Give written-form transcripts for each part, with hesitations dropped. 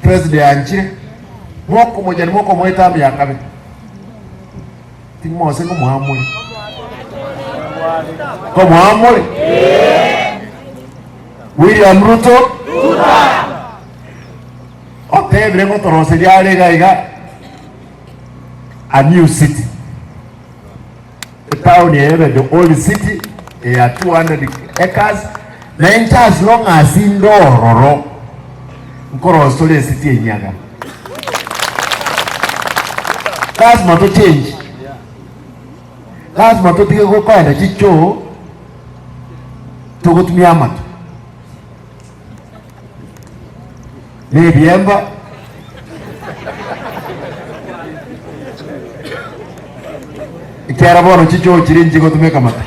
President yanchire, mokomochani mokomoeta amo ya kabe. Timose ngomoa more. Ngomoa more? William Ruto otebire ngotoroseria are iga iga a new city. Etown eye ebe the old city eya 200 acres na inche as long as inde ororo nkorosia tore esiti enyaga. Lazima to change. Lazima totige gokoenda chichoo togotumia amato na ebiemba ekiagera bono chichoo chiria nchigotumeka amato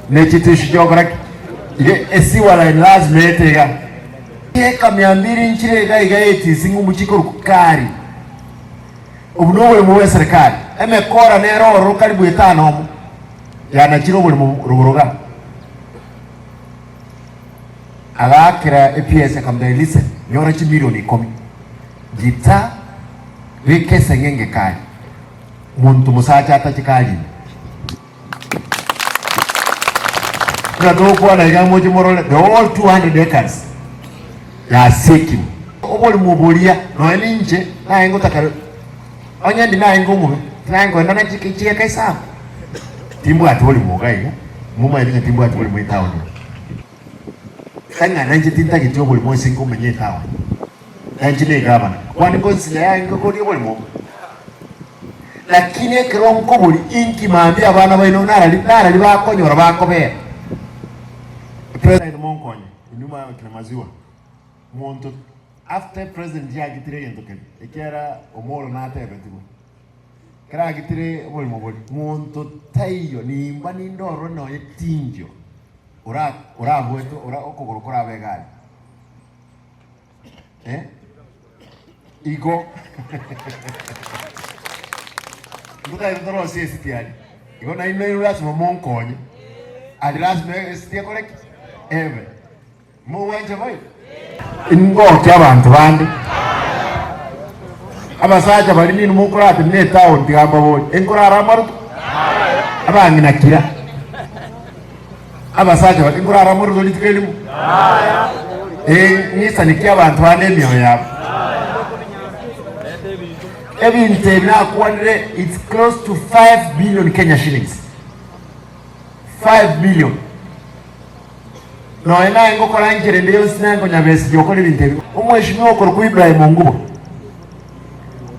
ne chitishu chiokora ki? Iga esewer line lazima ete iga. Eka mia mbiri nchire iga iga etisi ng'umbu chikorokwa kari. Obwo noboremo bw'eserekari. Emekora nere ororo karibu etano omo yanachire oboremo rogoro iga. Agaakera epiesa akamotebia, Listen, nyora chimilioni ikomi, gita beka eseng'enge kare, monto mosacha atache kare ime. Buna togokwana iga moche morore the whole 200 acres yasiekirwe. Oborimo boria nonya ninche naye ngotaka onye ndi naye omobe tinaye nkoenda na chieka isano timbwati borimo iga iga momanyete ng'a timbwati borimo etown eye. Tari ng'a nainche tintageti oborimo ase nkomenya etown nainche ne egavana kwani ngonsinya yaye nkokoria oborimo obo. Lakini ekero nkoboria inki mambia abana baino narari narari bakonyora bakobera. President monkonye inwe mwabakire maziwa monto after president yagitire egento keria ekiagera omoro natebetigwe ekero agitire oborimo boria monto taiyo nimba ninde ororo nonye tingio ora orabuete ora okogoro korabe egari. Eh? Igo Ngotaete torosie esiti aria. Igo nainwe inwe lasima monkonye. Aria lasima esiti ekore ki? Ebe. Mogwancha boigo? Ingokia abanto bande. Abasacha baria ninwe mokoratenena etown tiga mbaborie, enkorara amaruto? Abang'ina kira. Abasacha baria nkorara mororo rituko erimo? Eh, ng'isanekie abanto bande emioyo yabo. Ebinto ebi nakwanire it's close to 5 billion Kenya shillings. 5 billion. Nonya naye ngokora enchera ende yonsi naye nkonyabesigia okora ebinto ebi. Omweshimiwa okorokwa Ibrahim Ongubo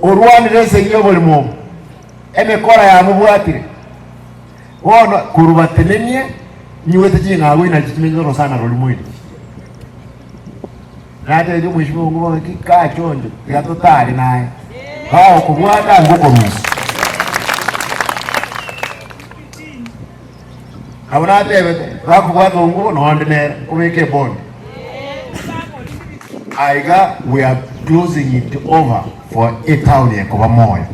orwanire esegi y'oborimo obo, emekora yamobwatire. Bono korwa batenenie, nyigwete ching'ago inachio chimenyete orosana roria moino. Natebirie omweshimiwa ongo bono ki kachonjo tiga totare naye bagokobwata ngokorusia. Nabo natebete bakobwata ongo nonde nere nkobeka ebondi. Aiga we are closing it over for etown ekoba moyo.